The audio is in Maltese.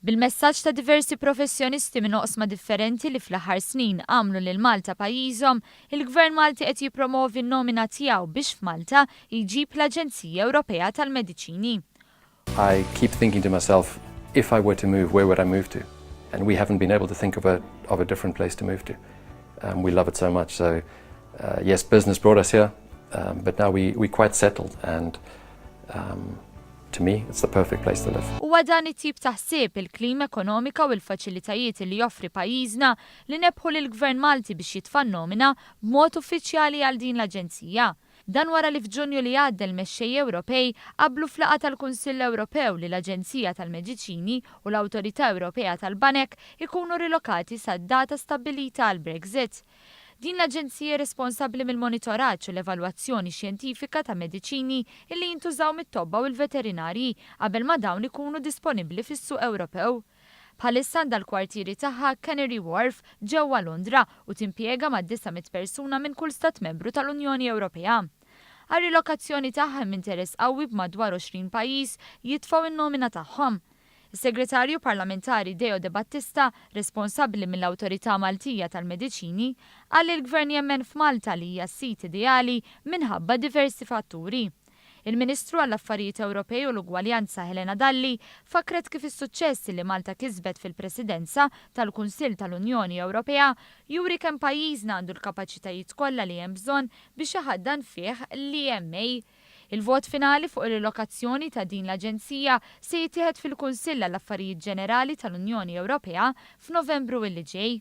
Bil-messaġġ ta' diversi professjonisti minn oqsma differenti li fl-aħħar snin għamlu lil Malta pajjiżhom, il-Gvern Malti qed jippromovi n-nomina tiegħu biex f'Malta jġib l-Aġenzija Ewropea tal-Mediċini. I keep thinking to myself, if I were to move, where would I move to? And we haven't been able to think of a different place to move to. We love it so much. So, yes, business brought us here, but now we're quite settled and to me, it's the perfect place to live. Huwa dan it-tip ta' ħsieb, il-klima ekonomika u l-faċilitajiet li joffri pajjiżna li nebbħu lill-Gvern Malti biex jitfa' nomina b'mod uffiċjali għal din l-aġenzija. Dan wara li f'Ġunju li għadda l-mexxej Ewropej qablu f'laqgħa tal-Kunsill Ewropew li l-Aġenzija tal-Mediċini u l-Awtorità Ewropea tal-Banek ikunu rilokati sad-data stabbilita għal Brexit. Din l-aġenzija responsabbli mill-monitoraġġ u l-evalwazzjoni xjentifika ta' mediċini illi jintużaw mit-tobba u l-veterinarji qabel ma dawn ikunu disponibbli fis-suq Ewropew. Bħalissa għandha l-kwartieri tagħha Canary Wharf ġewwa Londra u timpjega mad-900 persuna minn kull stat membru tal-Unjoni Ewropea. Għar-rilokazzjoni tagħha hemm interess qawwi, b'madwar 20 pajjiż jitfgħu in-nomina tagħhom. Is-Segretarju Parlamentari Deo De Battista, responsabbli mill-Awtorità Maltija tal-Mediċini, qal li l-Gvern jemmen f'Malta li hija s-sit ideali minħabba diversi fatturi. Il-Ministru għall-Affarijiet Ewropej u l-Ugwaljanza Helena Dalli fakret kif is-suċċess li Malta kisbet fil-Presidenza tal-Kunsill tal-Unjoni Ewropea juri kemm pajjiżna għandu l-kapaċitajiet kollha li hemm bżonn biex iħaddan fih l-EMA. Il-vot finali fuq ir-rilokazzjoni ta' din l-aġenzija se jittieħed fil-Kunsill għall-Affarijiet Ġenerali tal-Unjoni Ewropea f'Novembru illi ġej.